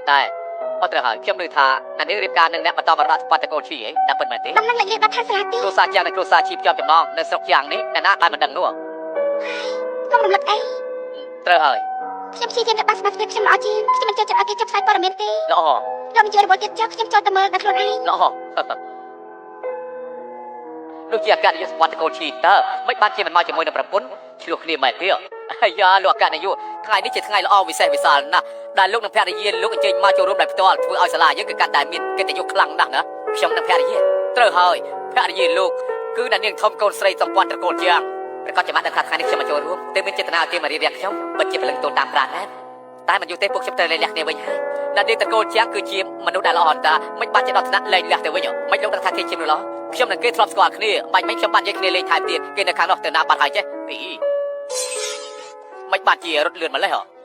តែអត់ត្រូវហើយខ្ញុំឮថាអ្នកនាងរៀបការនឹងអ្នកបន្តមរតកសម្ព័ន្ធតកូលឈីហីតាមពិតមែនទេ ដំណឹងលេចលាដល់ឋានសាលាទេ គ្រួសារជាងនិងគ្រួសារឈីភ្ជាប់ចំណងនៅស្រុកជាងនេះអ្នកណាដែលមិនដឹងនោះ កុំរំលឹកអី ត្រូវហើយ ខ្ញុំព្យាយាមរក្សាសមត្ថភាពខ្ញុំល្អជាងខ្ញុំមិនចូលចិត្តឲ្យគេចុះផ្សាយព័ត៌មានទេ ល្អ លោកមិនជឿរវល់ទៀតចុះខ្ញុំចូលទៅមើលដល់ខ្លួនឯង ល្អលោកជាអគ្គនាយកសម្ព័ន្ធតកូលឈីតើមិនបានជាមិនមកជាមួយនឹងប្រពន្ធឆ្លោះគ្នាមែនទេអាយ៉ាលោកអគ្គនាយកថ្ងៃនេះជាថ្ងៃល្អវិសេសវិសាលណាស់ដែលលោកនិងភរិយាលោកអញ្ជើញមកចូលរួមដោយផ្ទាល់ធ្វើឲ្យសាលាយើងគឺកាន់តែមានកិត្តិយសខ្លាំងណាស់ណាខ្ញុំនិងភរិយាត្រូវហើយភរិយាលោកគឺអ្នកនាងធំកូនស្រីសម្ព័ន្ធត្រកូលជាងប្រកាសច្បាស់ដល់ថាថ្ងៃនេះខ្ញុំមកចូលរួមតែមានចេតនាឲ្យគេមករៀបរៀងខ្ញុំពិតជាព្រលឹងទល់តាមប្រាណណាស់តែមិនយូរទេពួកខ្ញុំត្រូវលែងលះគ្នាវិញហើយអ្នកនាងត្រកូលជាងគឺជាមនុស្សដែលល្អអន្តាមិនបានជាដល់ថ្នាក់លែងលះទៅវិញមិនលោកដឹងថាគេជាមនុស្សល្អខ្ញុំនិងគេធ្លាប់ស្គាល់គ្នាបាញ់មិញខ្ញុំបាននិយាយគ្នាលេងថែមទៀតគេនៅខាងនោះទៅណាបាត់ហើយចេះអីមិនបានជារត់លឿនម្លេះហ៎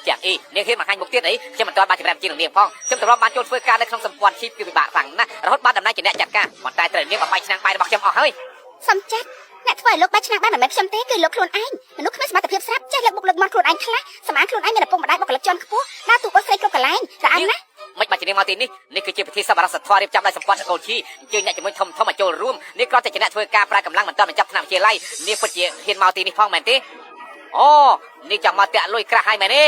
យ៉ាងអីនាងហ៊ានបង្ហាញមុខទៀតអីខ្ញុំមិនទាន់បានចម្រើនជាងនឹងនាងផងខ្ញុំទម្រាំបានចូលធ្វើការនៅក្នុងសម្ព័ន្ធជីពគឺពិបាកខ្លាំងណាស់រហូតបានតំណែងជាអ្នកចាត់ការប៉ុន្តែត្រូវនាងបំបីឆ្នាំងបាយរបស់ខ្ញុំអស់ហើយ សំចិត្តអ្នកធ្វើឲ្យលោកបែកឆ្នាំងបានមិនមែនខ្ញុំទេគឺលោកខ្លួនឯងមនុស្សគ្មានសមត្ថភាពស្រាប់ចេះលើកមុខលើកមាត់ខ្លួនឯងខ្លះសម្អាងខ្លួនឯងមានឪពុកម្ដាយបុគ្គលិកជាន់ខ្ពស់ដើរទូបុស្រីគ្រប់កន្លែងរអាំណាស់ មិនបាច់ជានាងមកទីនេះនេះគឺជាពិធីសប្បុរសធម៌រៀបចំដោយសម្ព័ន្ធសកលឈីអញ្ជើញអ្នកជំនួញធំធំមកចូលរួមនេះគ្រាន់តែជាអ្នកធ្វើការប្រើកម្លាំងមិនទាន់បញ្ចប់ថ្នាក់វិទ្យាល័យនាងពិតជាហ៊ានមកទីនេះផងមែនទេអូនាងចង់មកតាក់លុយក្រាស់ហើយមែនទេ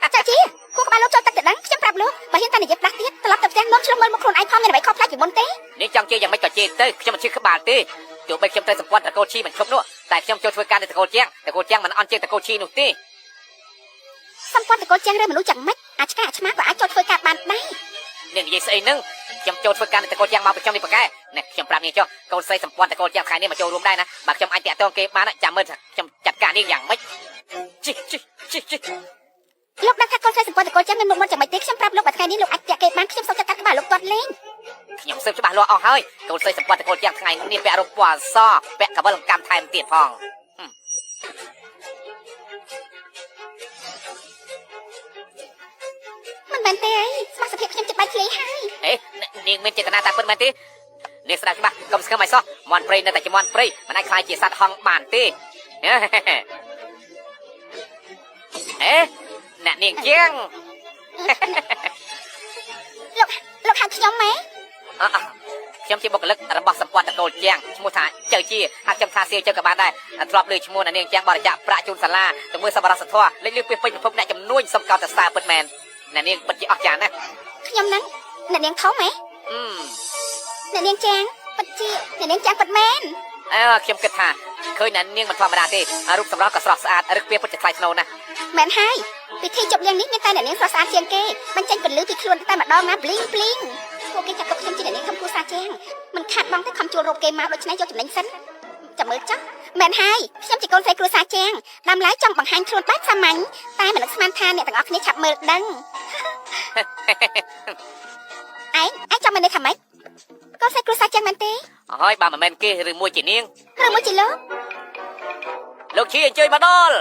ចាជាគូក្បាលលោកចូលទឹកទៅដឹងខ្ញុំប្រាប់លោកបើហ៊ានតែនិយាយផ្លាស់ទៀតត្រឡប់ទៅផ្ទះនាំឆ្លុះមើលមុខខ្លួនឯងផងមានអ្វីខុសប្លែកពីមុនទេ នាងចង់ជេរយ៉ាងម៉េចក៏ជេរទៅខ្ញុំមិនឈឺក្បាលទេទោះបីខ្ញុំត្រូវសម្ព័ន្ធតកូលឈីមិនឈប់នោះតែខ្ញុំចូលធ្វើការនៅតកូលជាងតកូលជាងមិនអន់ជាងតកូលឈីនោះទេ សម្ព័ន្ធតកូលជាងឬមនុស្សយ៉ាងម៉េចអាចឆ្កែអាចឆ្មាក៏អាចចូលធ្វើការបានដែរ នាងនិយាយស្អីហ្នឹងខ្ញុំចូលធ្វើការនៅតកូលជាងមកប្រចាំនេះប៉កែនេះខ្ញុំប្រាប់នាងចុះកូនស្រីសម្ព័ន្ធតកូលជាងថ្ងៃនេះមកចូលរួមដែរណាបើខ្ញុំអាចតាក់ទងគេបានចាំមើលខ្ញុំចាត់ការនាងយ៉ាងម៉េចជីជីជីជី លោកដឹងថាកូនស្រីសម្ព័ន្ធតកូលជាងមានមុខមាត់យ៉ាងម៉េចទេខ្ញុំប្រាប់លោកបើថ្ងៃនេះលោកអាចតាក់គេបានខ្ញុំសូមចាត់ការក្បាលលោកទាត់លេង ខ្ញុំស៊ើបច្បាស់លាស់អស់ហើយកូនស្រីសម្ព័ន្ធតកូលជាងថ្ងៃនេះពាក់រោគពណ៌សពាក់កវលកម្មថែមទៀតផង មិនមែនទេអីស្មារតីខ្ញុំចិត្តបែកធ្លាយហើយ អេនាងមានចេតនាតែពិតមែនទេនាងស្ដាប់ច្បាស់កុំស្ងឹមឲ្យសោះមន់ព្រៃនៅតែជាមន់ព្រៃមិនអាចខ្លាយជាសត្វហង្សបានទេអេអ្នកនាងជាង លោកលោកហៅខ្ញុំម៉ែ អ่ะខ្ញុំជាបុគ្គលិករបស់សម្ព័ន្ធតកូលជាងឈ្មោះថាចៅជាហៅខ្ញុំថាសៀវចៅក៏បានដែរធ្លាប់លើឈ្មោះអ្នកនាងជាងបរិច្ចាគប្រាក់ជូនសាលាទៅមើលសប្បុរសធម៌លេចលឺពីពេញពិភពអ្នកជំនួញសុំកោតសរសើរពិតមែនអ្នកនាងពិតជាអស្ចារ្យណាស់ ខ្ញុំហ្នឹងអ្នកនាងធំហ៎ អឺ អ្នកនាងចាងពិតជាអ្នកនាងចាងពិតមែន អើខ្ញុំគិតថាឃើញអ្នកនាងមិនធម្មតាទេរូបសម្រស់ក៏ស្រស់ស្អាតរឹកពីពិតជាថ្លៃថ្នូរណាស់ មែនហើយពិធីជប់លៀងនេះមានតែអ្នកនាងស្រស់ស្អាតជាងគេបញ្ចេញពន្លឺពីខ្លួនតែម្ដងណាប្លីងប្លីងពួកគេចាត់ទុកខ្ញុំជាអ្នកនាងធំគ្រួសារជាងមិនខាត់បងទេខំជួលរោគគេមកដូច្នេះយកចំណេញសិនចាំមើលចុះមែនហើយខ្ញុំជាកូនស្រីគ្រួសារជាងដើមឡើយចង់បង្ហាញខ្លួនបែបសាមញ្ញតែមិននឹកស្មានថាអ្នកទាំងអស់គ្នាឆាប់មើលដឹងឯងឯងចង់មានន័យថាម៉េចកូនស្រីគ្រួសារជាងមែនទេ ហើយបើមិនមែនគេឬមួយជានាង ឬមួយជាលោក លោកឈីអញ្ជើញមកដល់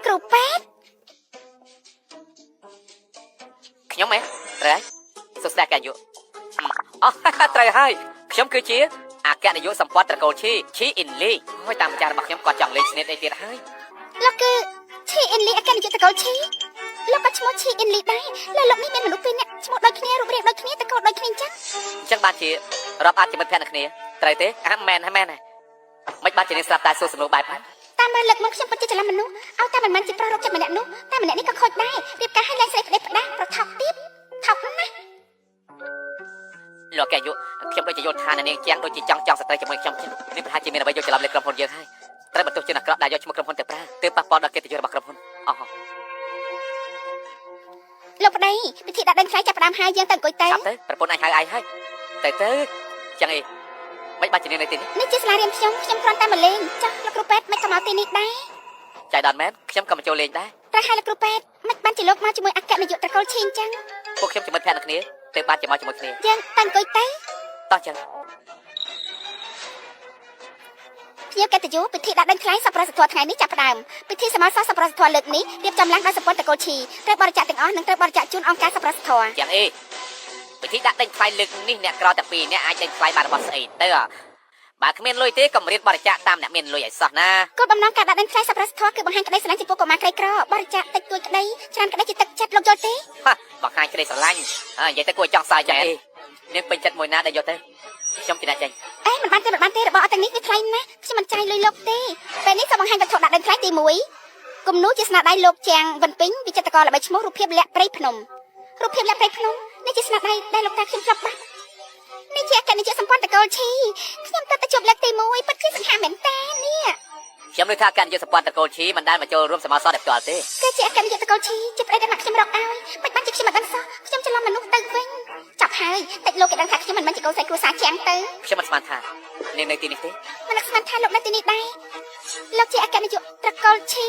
គ្រូពេទ្យ ខ្ញុំហ៎ត្រូវហើយសួស្តីអគ្គនាយកអូត្រូវហើយខ្ញុំគឺជាអគ្គនាយកសម្ព័ន្ធត្រកូលឈីឈីអ៊ីនលីហើយតាមម្ចាស់របស់ខ្ញុំគាត់ចង់លេងស្នៀតអីទៀតហើយ លោកគឺឈីអ៊ីនលីអគ្គនាយកតកូលឈីលោកក៏ឈ្មោះឈីអ៊ីនលីដែរលើលោកនេះមានមនុស្សពីរនាក់ឈ្មោះដូចគ្នារូបរាងដូចគ្នាតកូលដូចគ្នាអញ្ចឹង អញ្ចឹងបានជារាប់អាចជាមិត្តភក្តិនឹងគ្នាត្រូវទេអះមែនហើយមែនហើយមិនបានជានាងស្រាប់តែសួរសំណួរបែបហ្នឹង តាមមើលលើកមុនខ្ញុំពិតជាច្រឡំមនុស្សឲ្យតែមិនមែនជាប្រុសរកចិត្តម្នាក់នោះតែម្នាក់នេះក៏ខូចដែររៀបការឲ្យលែងស្រីផ្ដេសផ្ដាស់ប្រថប់ទៀតថប់ណាស់ លោកកែយុខ្ញុំដូចជាយល់ថាអ្នកនាងជាងដូចជាចង់ចង់ស្ត្រីជាមួយខ្ញុំចឹងនេះប្រហែលជាមានអ្វីយកច្រឡំលើក្រុមហ៊ុនយើងហើយត្រូវបន្ទោសជនអាក្រក់ដែលយកឈ្មោះក្រុមហ៊ុនទៅប្រើទើបប៉ះពាល់ដល់កិត្តិយសរបស់ក្រុមហ៊ុនអោះ លោកប្តីពិធីដាក់ដេញថ្លៃចាប់ផ្ដើមហើយយើងទៅអង្គុយទៅ ឆាប់ទៅប្រពន្ធអញហៅឯងហើយទៅទៅចឹងអីមិនបានជានាងនៅទីនេះ នេះជាសាលារៀនខ្ញុំខ្ញុំគ្រាន់តែមកលេងចាស់លោកគ្រូពេទ្យមិនក៏មកទីនេះដែរ ចៃដន្យមែនខ្ញុំក៏មកចូលលេងដែរ ត្រូវហើយលោកគ្រូពេទ្យមិនបានជាលោកមកជាមួយអគ្គនាយកត្រកូលឈីអញ្ចឹង ពួកខ្ញុំជាមិត្តភក្តិនឹងគ្នាទើបបានជាមកជាមួយគ្នា យើងទៅអង្គុយទៅ តោះចឹង ភ្ញៀវកិត្តិយសពិធីដាក់ដេញថ្លៃសប្បុរសធម៌ថ្ងៃនេះចាប់ផ្ដើមពិធីសមោសរសប្បុរសធម៌លើកនេះរៀបចំឡើងដោយសម្ព័ន្ធតកូលឈីត្រូវបរិច្ចាគទាំងអស់និងត្រូវបរិច្ចាគជូនអង្គការសប្បុរសធម៌ ចឹងអីពិធី ធីដាក់ដេញថ្លៃលើកនេះអ្នកក្រតែពីរអ្នកអាចដេញថ្លៃបានរបស់ស្អីទៅបើគ្មានលុយទេកុំរៀនបរិច្ចាគតាមអ្នកមានលុយឲ្យសោះណា គោលបំណងការដាក់ដេញថ្លៃសប្បុរសធម៌គឺបង្ហាញក្តីស្រឡាញ់ចំពោះកុមារក្រីក្របរិច្ចាគតិចតួចក្តីច្រើនក្តីជាទឹកចិត្តលោកយល់ទេ ហាបង្ហាញក្តីស្រឡាញ់អើនិយាយទៅគួរចង់សើចចឹងឯងនាងពេញចិត្តមួយណាដែលយកទៅខ្ញុំជាអ្នកចេញ អេមិនបានទេមិនបានទេរបស់អស់ទាំងនេះវាថ្លៃណាស់ខ្ញុំមិនចាយលុយលោកទេពេលនេះសូមបង្ហាញវត្ថុដាក់ដេញថ្លៃទី1គំនូរជាស្នាដៃលោកជាងវិនពេញវិចិត្រករល្បីឈ្មោះរូបភាពលក្ខព្រៃភ្នំរូបភាពលក្ខព្រៃភ្នំនេះជាស្នាដៃដែលលោកតាខ្ញុំធ្លាប់បាត់នេះជាអគ្គនាយកសម្ព័ន្ធតកូលឈីខ្ញុំទៅតែជួបលើកទី1ពិតជាសង្ហាមែនតើនេះ ខ្ញុំឮថាការយកសម្ព័ន្ធតកូលឈីមិនដែលមកចូលរួមសមាសដោយផ្ទាល់ទេ គឺជាអគ្គនាយកតកូលឈីជាប្តីដែលមកខ្ញុំរកឲ្យមិនបានជាខ្ញុំមិនដឹងសោះខ្ញុំច្រឡំមនុស្សទៅវិញចាប់ហើយតិចលោកគេដឹងថាខ្ញុំមិនមែនជាកូនស្រីគ្រួសារជាងទៅ ខ្ញុំមិនស្មានថានាងនៅទីនេះទេ មិននឹកស្មានថាលោកនៅទីនេះដែរលោកជាអគ្គនាយកត្រកូលឈី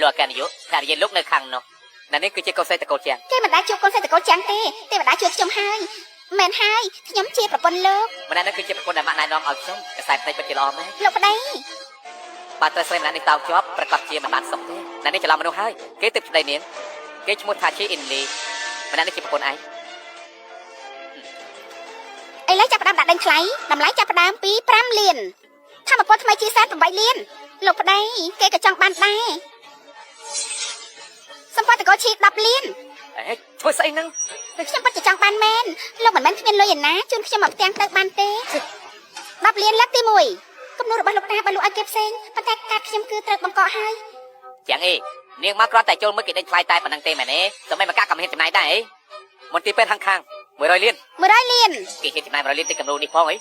លោកអគ្គនាយកភរិយាលោកនៅខាងនោះណានេះគឺជាកូនស្រីតកូលជាង គេមិនដែលជួបកូនស្រីត្រកូលជាងទេទេវតាជួយខ្ញុំហើយមែនហើយខ្ញុំជាប្រពន្ធលោក ម្នាក់នេះគឺជាប្រពន្ធដែលម៉ាក់ណែនាំឲ្យខ្ញុំកសែភ្នែកពិតជាល្អមែន លោកប្តី បើត្រូវស្រីម្នាក់នេះតោកជាប់ប្រកាសជាមិនបានសុខទេណានេះច្រឡំមនុស្សហើយគេទើបប្តីនាងគេឈ្មោះថាឈីអ៊ីនលីម្នាក់នេះជាប្រពន្ធឯង ឥឡូវចាប់ផ្ដើមដាក់ដេញថ្លៃតម្លៃចាប់ផ្ដើមពី5លានធម្មពលថ្មីជាសែន8លានលោកប្តីគេក៏ចង់បានដែរសម្ព័ន្ធតកូលឈី10លាន អេធ្វើស្អីហ្នឹង ខ្ញុំពិតជាចង់បានមែនលោកមិនមែនគ្មានលុយឯណាជូនខ្ញុំមកផ្ទាំងទៅបានទេ10លានលើកទី1គំនូររបស់លោកតាបើលក់ឲ្យគេផ្សេងប៉ុន្តែកាតខ្ញុំគឺត្រូវបង្កកហើយ ចឹងអីនាងមកគ្រាន់តែចូលមើលគេដេញថ្លៃតែប៉ុណ្្នឹងទេមែនទេសម្បីមកកាក់ក៏មិនហ៊ានចំណាយដែរអីមន្ទីរពេទ្យខាងខាង100លាន 100លាន គេហ៊ានចំណាយ100លានទៅគំរូនេះផងអី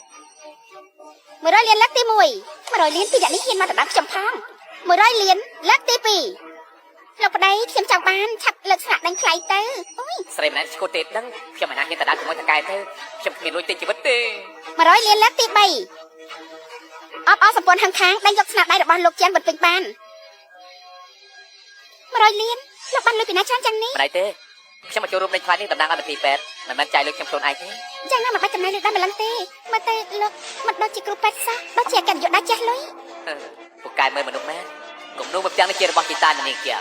100លានលើកទី1 100លានពីអ្នកនេះហ៊ានមកដណ្ដើមខ្ញុំផង100លានលើកទី2លោកប្តីខ្ញុំចង់បានឆាប់លើកស្លាកដេញថ្លៃទៅអូយ ស្រីម្នាក់ឈួតទេដឹងខ្ញុំមិនណាហ៊ានតដើមជាមួយតកែទៅខ្ញុំគ្មានលុយទិញជីវិតទេ 100លានលើកទី3អបអរសម្ព័ន្ធខាងខាងដេញយកស្នាដៃរបស់លោកជាងបន្ពេញបាន100លានលោកបានលុយពីណាច្រើនចឹងនេះ មិនអីទេខ្ញុំមកចូលរួមដេញថ្លៃនេះតំណាងឲ្យមន្ទីរពេទ្យមិនមែនចាយលុយខ្ញុំខ្លួនឯងទេ យ៉ាងណាមិនបាច់ចំណាយលុយដល់ម្លឹងទេមើលទៅលោកមិនដូចជាគ្រូពេទ្យសោះដូចជាអគ្គនាយកដែរចេះលុយ ពូកែមើលមនុស្សមែនគំនូមកផ្ទាំងនេះជារបស់ជីតានាងជា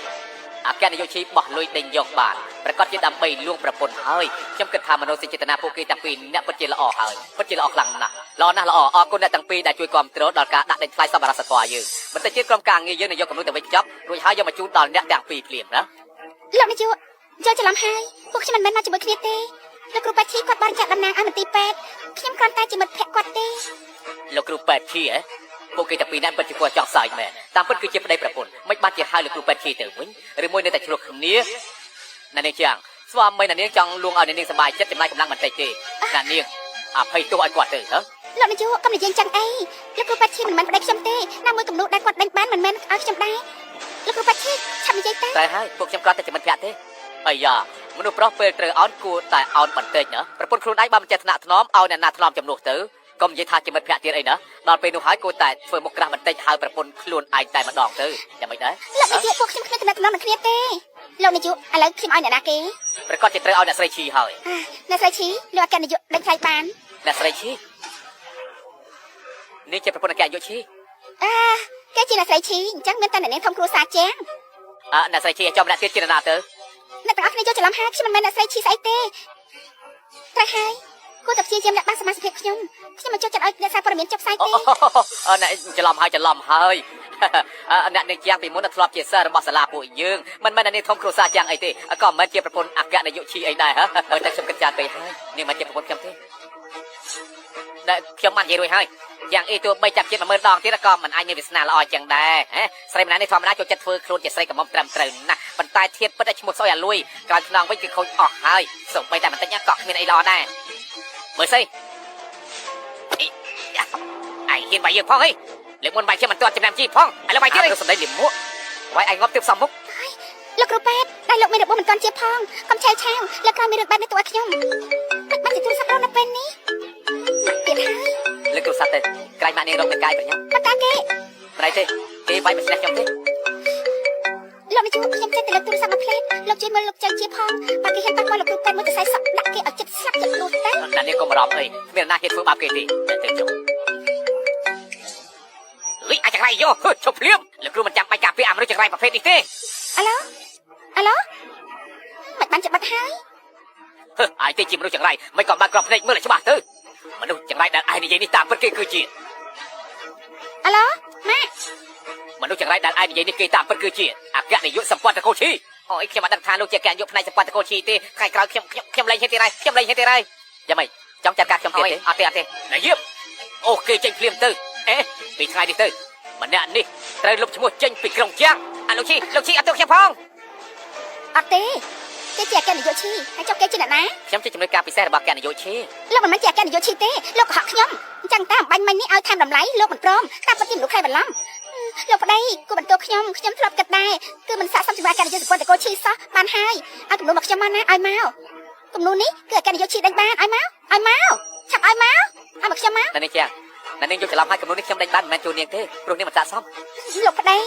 អគ្គនាយកឈីបោះលុយដេញយកបានប្រកាសជាដើម្បីលួងប្រពន្ធហើយខ្ញុំគិតថាមនោសញ្ចេតនាពួកគេទាំងពីរអ្នកពិតជាល្អហើយពិតជាល្អខ្លាំងណាស់ល្អណាស់ល្អអរគុណអ្នកទាំងពីរដែលជួយគាំទ្រដល់ការដាក់ដេញថ្លៃសម្រាប់សធម៌យើងបន្តិចទៀតក្រុមការងារយើងនឹងយកគំនូទៅវិញចប់រួចហើយយកមកជូនដល់អ្នកទាំងពីរភ្លាមណា លោកនាយកយល់ច្រឡំហើយពួកខ្ញុំមិនមែនមកជាមួយគ្នាទេលោកគ្រូពេទ្យឈីគាត់បរិច្ចាគតំណាងឲ្យមន្ទីរពេទ្យខ្ញុំគ្រាន់តែជាមិត្តភក្តិគាត់ទេ លោកគ្រូពេទ្យឈីហ៎ពួកគេទាំងពីរនាក់ពិតជាគួរចង់សើចមែនតាមពិតគឺជាប្តីប្រពន្ធមិនបានជាហៅលោកគ្រូពេទ្យឈីទៅវិញឬមួយនៅតែឆ្លោះគ្នាណានាងជាងស្វាមីណានាងចង់លួងឲ្យនាងសប្បាយចិត្តចំណាយកម្លាំងបន្តិចទេណានាងអភ័យទោសឲ្យគាត់ទៅហ៎ លោកនាយកកុំនិយាយចឹងអីលោកគ្រូពេទ្យឈីមិនមែនប្តីខ្ញុំទេណាមួយគំនូដែលគាត់ដេញបានមិនមែនឲ្យខ្ញុំដែរលោកគ្រូពេទ្យឈីឆាប់និយាយទៅ តែហើយពួកខ្ញុំគ្រាន់តែជាមិត្តភក្តិទេអាយ៉ាមនុស្សប្រុសពេលត្រូវអោនគួរតែអោនបន្តិចណាប្រពន្ធខ្លួនឯងបើមិនចេះថ្នាក់ថ្នមឲ្យអ្នកណាថ្នមជំនួសទៅកុំនិយាយថាជាមិត្តភក្តិទៀតអីណាដល់ពេលនោះហើយគួរតែធ្វើមុខក្រាស់បន្តិចហើយប្រពន្ធខ្លួនឯងតែម្ដងទៅយ៉ាងម៉េចដែរ លោកនាយកពួកខ្ញុំគ្មានទំនាក់ទំនងនឹងគ្នាទេលោកនាយកឥឡូវខ្ញុំឲ្យអ្នកណាគេ ប្រកាសជាត្រូវឲ្យអ្នកស្រីឈីហើយ អាអ្នកស្រីឈីលោកអគ្គនាយកដេញថ្លៃបាន អ្នកស្រីឈីនេះជាប្រពន្ធអគ្គនាយកឈី អាគេជាអ្នកស្រីឈីអញ្ចឹងមានតែអ្នកនាងធំគ្រួសារជាង អើអ្នកស្រីឈីឲ្យចំម្នាក់ទៀតជានរណាទៅ អ្នកទាំងអស់គ្នាយកច្រឡំហើយខ្ញុំមិនមែនអ្នកស្រីឈីស្អីទេត្រូវហើយគួរតែព្យាយាមលាក់បាំងសមាជិកខ្ញុំខ្ញុំមិនចូលចិត្តឲ្យអ្នកសារព័ត៌មានចុះផ្សាយ អូ ទេ អឺអ្នកច្រឡំហើយច្រឡំហើយអ្នកនាងជាងពីមុនធ្លាប់ជាសិស្សរបស់សាលាពួកយើងមិនមែនអ្នកនាងធំគ្រួសារជាងអីទេក៏មិនមែនជាប្រពន្ធអគ្គនាយកឈីអីដែរហ៎មើលតែខ្ញុំគិតចានពេកហើយនាងមិនជាប្រពន្ធខ្ញុំទេដែលខ្ញុំបាននិយាយរួចហើយយ៉ាងអីទោះបីចាប់ជាតិ10000ដងទៀតក៏មិនអាចមានវាសនាល្អចឹងដែរហ៎ស្រីម្នាក់នេះធម្មតាចូលចិត្តធ្វើខ្លួនជាស្រីកំមុំត្រឹមត្រូវណាស់ប៉ុន្តែធៀបពិតឲ្យឈ្មោះស្អុយអាលួយក្រោយខ្នងវិញគឺខូចអស់ហើយសូម្បីតែបន្តិចក៏គ្មានអីល្អដែរមើលស្អីឯងហ៊ានបាយយើងផងអីលើកមុនបាយខ្ញុំមិនទាន់ចំណាំជីផងឥឡូវបាយទៀតអីសំដីលិមួកវាយឯងងាប់ទៀតសំមុខ លោកគ្រូពេទ្យដែលលោកមានរបួសមិនទាន់ជាផងកុំឆេវឆាវលើកក្រោយមានរឿងបែបនេះទៅឲ្យខ្ញុំមិនបានជាទូរស័ព្ទរងនៅពេលនេះទៀតហើយ លើកទូរស័ព្ទទៅក្រែងម៉ាក់នាងរកនៅកាយប្រញាប់ ប៉ុន្តែគេ មិនអីទេគេវាយមិនស្នះខ្ញុំទេ លោកនាយកខ្ញុំចេះតែលើកទូរស័ព្ទមកផ្លេតលោកជួយមើលលោកចៅជាផងបើគេហ៊ានប៉ះពាល់លោកគ្រូពេទ្យមួយសរសៃសក់ដាក់គេឲ្យចិត្តស្លាប់ចិត្តលោះទៅ ណានាងកុំបារម្ភអីគ្មានណាហ៊ានធ្វើបាបគេទេតែទៅចុះលីអាចចង្រៃយោជប់ភ្លាមលោកគ្រូមិនចាំបាច់ការពារអាមនុស្សចង្រៃប្រភេទនេះទេ អាឡូអាឡូមិនបានច្បាត់ហើយ ហឺឯងទេជាមនុស្សចង្រៃមិនក៏បានក្របភ្នែកមើលឲ្យច្បាស់ទៅមនុស្សចង្រៃដែលឯងនិយាយនេះតាមពិតគេគឺជា អាឡូម៉ាក់ មនុស្សចង្រៃដែលឯងនិយាយនេះគេតាមពិតគឺជាអគ្គនាយកសម្ព័ន្ធតកូលឈីអូយខ្ញុំមិនដឹងថាលោកជាអគ្គនាយកផ្នែកសម្ព័ន្ធតកូលឈីទេថ្ងៃក្រោយខ្ញុំខ្ញុំខ្ញុំលែងហ៊ានទៀតហើយខ្ញុំលែងហ៊ានទៀតហើយយ៉ាងម៉េចចង់ចាត់ការខ្ញុំទៀតទេអត់ទេអត់ទេនាយកអូគេចេញភ្លាមទៅអេពីថ្ងៃនេះទៅម្នាក់នេះត្រូវលុបឈ្មោះចេញពីក្រុងជាងអាលោកឈីលោកឈីអត់ទោសខ្ញុំផង អត់ទេគេជាអគ្គនាយកឈីហើយចុះគេជាអ្នកណា ខ្ញុំជាជំនួយការពិសេសរបស់អគ្គនាយកឈី លោកមិនមែនជាអគ្គនាយកឈីទេលោកកុហកខ្ញុំអញ្ចឹងតាមបាញ់មិញនេះឲ្យថែមតម្លៃលោកមិនព្រមតាមពិតជាមនុស្សខែបន្លំលោកប្តីគូបន្ទោខ្ញុំខ្ញុំធ្លាប់គិតដែរគឺមិនស័ក្តិសមជាមួយអគ្គនាយកសម្ព័ន្ធតកូលឈីសោះបានហើយឲ្យគំនូមកខ្ញុំមកណាឲ្យមកគំនូនេះគឺអគ្គនាយកឈីដេញបានឲ្យមកឲ្យមកឆាប់ឲ្យមកឲ្យមកខ្ញុំមក ណានាងជាងណានាងយកច្រឡំឲ្យគំនូនេះខ្ញុំដេញបានមិនមែនជួននាងទេព្រោះនាងមិនស័ក្តិសម លោកប្តី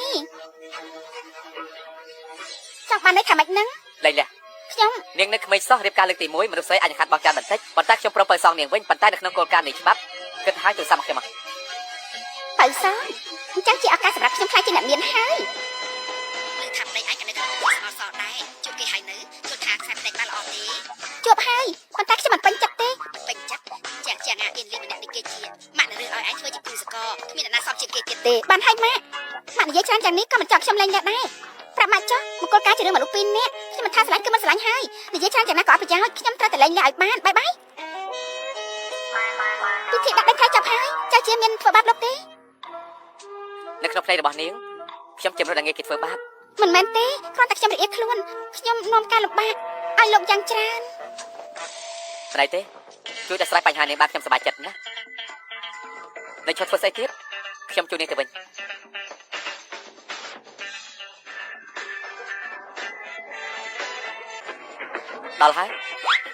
ចង់បានន័យថាម៉េចហ្នឹង លែងលះ ខ្ញុំ នាងនៅក្មេងសោះរៀបការលើកទី1មនុស្សស្រីអាចខាត់បោះចានបន្តិចប៉ុន្តែខ្ញុំព្រមបើសងនាងវិញប៉ុន្តែនៅក្នុងគោលការណ៍នៃច្បាប់គិតឲ្យទូរស័ព្ទមកខ្ញុំមក បើសងអញ្ចឹងជាឱកាសសម្រាប់ខ្ញុំខ្លាចជាអ្នកមានហើយលើថាប្តីឯងក៏នៅក្នុងស្អសដែរជួបគេហើយនៅជួបថាខ្សែប្តីបានល្អទេជួបហើយប៉ុន្តែខ្ញុំមិនពេញចិត្តទេពេញចិត្តជាងជាងអាអៀនលីម្នាក់នេះគេជាម៉ាក់នឹងរឿងឲ្យឯងធ្វើជាគូសកលគ្មានអ្នកណាសមជាងគេទៀតទេបានហើយម៉ាក់ម៉ាក់និយាយច្រើនយ៉ាងនេះក៏មិនចង់ខ្ញុំលែងលះដែរប្រាប់ម៉ាក់ចុះមង្គលការជារឿងមនុស្សពីរនាក់ខ្ញុំមិនថាស្រឡាញ់គឺមិនស្រឡាញ់ហើយនិយាយច្រើនយ៉ាងណាក៏អត់ប្រយោជន៍ខ្ញុំត្រូវតែលែងលះឲ្យបានបាយបាយពិធីដាក់ដេញថ្លៃចប់ហើយចៅជាមានធ្វើបាបលោកទេ នៅក្នុងផ្លូវរបស់នាងខ្ញុំជាមនុស្សដែលងាយគេធ្វើបាប មិនមែនទេគ្រាន់តែខ្ញុំរអៀលខ្លួនខ្ញុំនាំការលំបាកឲ្យលោកយ៉ាងច្រើន ស្រីទេជួយដោះស្រាយបញ្ហានាងបានខ្ញុំសប្បាយចិត្តណាស់នៅឈប់ធ្វើស្អីទៀតខ្ញុំជួយនាងទៅវិញដល់ហើយ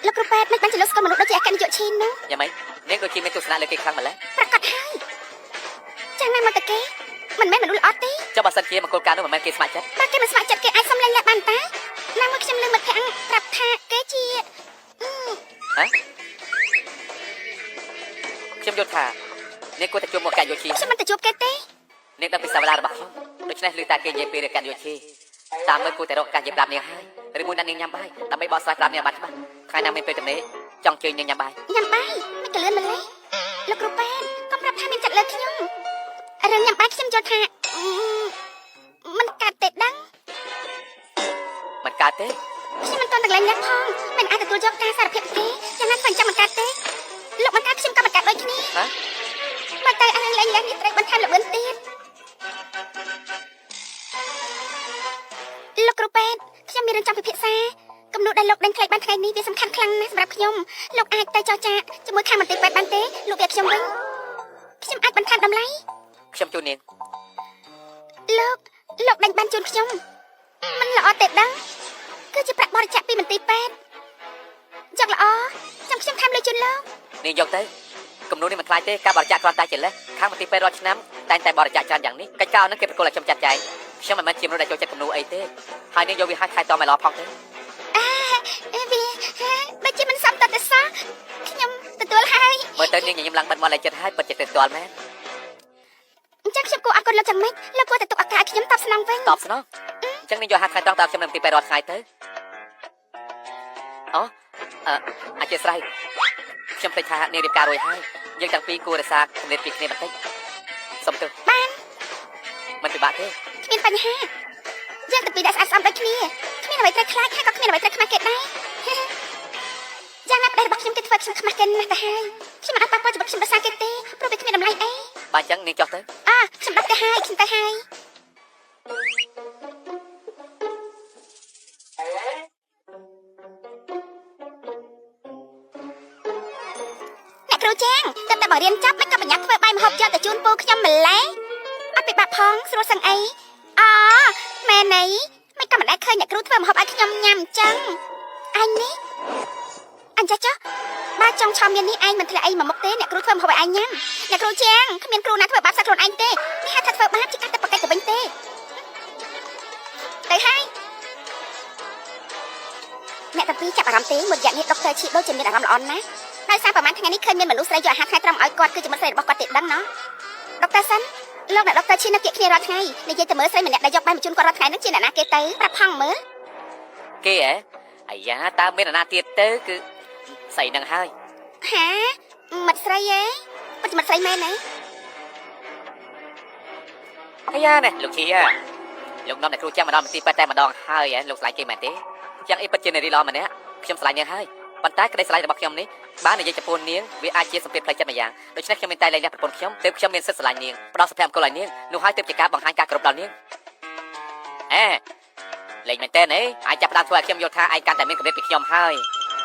លោកគ្រូពេទ្យមិនបានជាលោកស្គាល់មនុស្សដូចជាអគ្គនាយកឈីនោះ យ៉ាងម៉េចនាងដូចជាមានទស្សនៈលើគេខ្លាំងម្ល៉េះ ប្រកាសហើយចាំណាមកតគេមិនមែនមនុស្សល្អទេ ចុះបើសិនជាមង្គលការនោះមិនមែនគេស្ម័គ្រចិត្ត បើគេមិនស្ម័គ្រចិត្តគេអាចសុំលែងលះបានតាណាមួយខ្ញុំលើមិត្តភក្តិប្រាប់ថាគេជា ហ៎ខ្ញុំយល់ថានាងគួរតែជួបមកកយោឈី ខ្ញុំមិនទៅជួបគេទេ នាងដឹងពីសាវតារបស់ខ្ញុំដូច្នេះឮតែគេនិយាយពីរឿងកយោឈីតាមមើលគួរតែរកការនិយាយប្រាប់នាងហើយឬមួយណានាងញ៉ាំបាយដើម្បីបកស្រាយប្រាប់នាងបានច្បាស់ថ្ងៃណាមានពេលទំនេរចង់ជើញនាងញ៉ាំបាយ ញ៉ាំបាយមិនកលឿនម្លេះលោកគ្រូពេទ្យកុំប្រាប់ថាមានចិត្តលើខ្ញុំរឿងញ៉ាំបាយខ្ញុំយល់ថាមិនកាត់ទេដឹង មិនកើតទេ ខ្ញុំមិនទាន់ទាំងលែងលះផងមិនអាចទទួលយកការសារភាពគេយ៉ាងណាក៏ចាំមិនកើតទេលោកមិនកើតខ្ញុំក៏មិនកើតដូចគ្នា ហ៎ មកតែអារឿងលែងលះនេះត្រូវបន្ថែមល្បឿនទៀតលោកគ្រូពេទ្យខ្ញុំមានរឿងចង់ពិភាក្សាគំនូរដែលលោកដេញថ្លៃបានថ្ងៃនេះវាសំខាន់ខ្លាំងណាស់សម្រាប់ខ្ញុំលោកអាចទៅចរចាជាមួយខាងមន្ទីរពេទ្យបានទេលោកវាខ្ញុំវិញខ្ញុំអាចបន្ថែមតម្លៃ ខ្ញុំជួននាង លោកលោកដេញបានជូនខ្ញុំមិនល្អទេដឹងគឺជាប្រាក់បរិច្ចាគពីមន្ទីរពេទ្យចង់ល្អចាំខ្ញុំថែមលុយជូនលោក នាងយកទៅគំនូរនេះមិនថ្លៃទេការបរិច្ចាគគ្រាន់តែជាលេសខាងមន្ទីរពេទ្យរាល់ឆ្នាំតែងតែបរិច្ចាគច្រើនយ៉ាងនេះកិច្ចការហ្នឹងគេប្រគល់ឲ្យខ្ញុំចាត់ចែងខ្ញុំមិនមែនជាមនុស្សដែលចូលចិត្តគំនូរអីទេហើយនាងយកវាឲ្យខែតមឲ្យល្អផងទេ អេវាដូចជាមិនសមតទៅសោះខ្ញុំទទួលហើយ មើលទៅនាងញញឹមឡើងបិទមាត់លែងចិត្តហើយពិតជាទៅស្គាល់មែន អញ្ចឹងខ្ញុំគួរអរគុណលោកយ៉ាងម៉េចលោកគួរតែទុកឱកាសឲ្យខ្ញុំតបស្នងវិញ តបស្នងអញ្ចឹងនាងយកហាត់ថ្ងៃត្រង់តបខ្ញុំនៅមន្ទីរពេទ្យរាល់ថ្ងៃទៅអូអឺអធិស្ឋានខ្ញុំភ្លេចថានាងរៀបការរួចហើយយើងទាំងពីរគួររក្សាគម្លាតពីគ្នាបន្តិចសុំទោស បាន មិនពិបាកទេ គ្មានបញ្ហាយើងទាំងពីរដែលស្អាតស្អំដូចគ្នាគ្មានអ្វីត្រូវខ្លាចហើយក៏គ្មានអ្វីត្រូវខ្មាស់គេដែរយ៉ាងណាប្តីរបស់ខ្ញុំគេធ្វើឲ្យខ្ញុំខ្មាស់គេណាស់ទៅហើយខ្ញុំមិនអាចប៉ះពាល់ជីវិតខ្ញុំដោយសារគេទេព្រោះវាគ្មានតម្លៃអី បើអញ្ចឹងនាងចុះទៅ អើខ្ញុំដល់ទៅហើយខ្ញុំទៅហើយអ្នកគ្រូចាងតែតែបង្រៀនចប់មិនក៏បញ្ញាប់ធ្វើបាយម្ហូបយកទៅជូនពូខ្ញុំម្លេះអត់ពិបាកផងស្រួលសឹងអីអូមែនអីមិនក៏មិនដែលឃើញអ្នកគ្រូធ្វើម្ហូបឲ្យខ្ញុំញ៉ាំអញ្ចឹងអញនេះអញចាស់ចុះបើចង់ឆោមមាននេះឯងមិនធ្លាក់អីមកមុខទេអ្នកគ្រូធ្វើម្ហូបឲ្យឯងញ៉ាំអ្នកគ្រូជាងគ្មានគ្រូណាធ្វើបាបសត្វខ្លួនឯងទេនេះហៅថាធ្វើបាបជាការតែប្រកិច្ចទៅវិញទេទៅហើយអ្នកទាំងពីរចាប់អារម្មណ៍ទេមួយរយៈនេះដុកទ័រឈីដូចជាមានអារម្មណ៍ល្អណាស់ដោយសារប្រហែលថ្ងៃនេះឃើញមានមនុស្សស្រីយកអាហារថ្ងៃត្រង់ឲ្យគាត់គឺជាមិត្តស្រីរបស់គាត់ទេដឹងណោះដុកទ័រសិនលោកអ្នកដុកទ័រឈីនៅគៀកគ្នារាល់ថ្ងៃនិយាយទៅមើលស្រីម្នាក់ដែលយកបាយមកជូនគាត់រាល់ថ្ងៃហ្នឹងជាអ្នកណាគេទៅប្រាប់ផងមើល គេហ៎អាយ៉ាតើមានអាណាទៀតទៅគឺ ស្អីនឹងហើយ ហាមិត្តស្រីហ៎ពិតជាមិត្តស្រីមែនហ៎ អាយ៉ាណែលោកជាលោកនាំអ្នកគ្រូចាំម្ដងមន្ទីរពេទ្យតែម្ដងហើយហ៎លោកស្រឡាញ់គេមែនទេចឹងអីពិតជានារីល្អម្នាក់ខ្ញុំស្រឡាញ់នាងហើយប៉ុន្តែក្តីស្រឡាញ់របស់ខ្ញុំនេះបាននិយាយចំពោះនាងវាអាចជាសម្ពាធផ្លូវចិត្តម្យ៉ាងដូច្នេះខ្ញុំមានតែលែងលះប្រពន្ធខ្ញុំទើបខ្ញុំមានសិទ្ធិស្រឡាញ់នាងផ្ដល់សុភមង្គលឲ្យនាងនោះហើយទើបជាការបង្ហាញការគោរពដល់នាងអេលេងមែនតើអីអាចចាប់ផ្ដើមធ្វើឲ្យខ្ញុំយល់ថាឯងកាន់តែមានកម្រិតពីខ្ញុំហើយ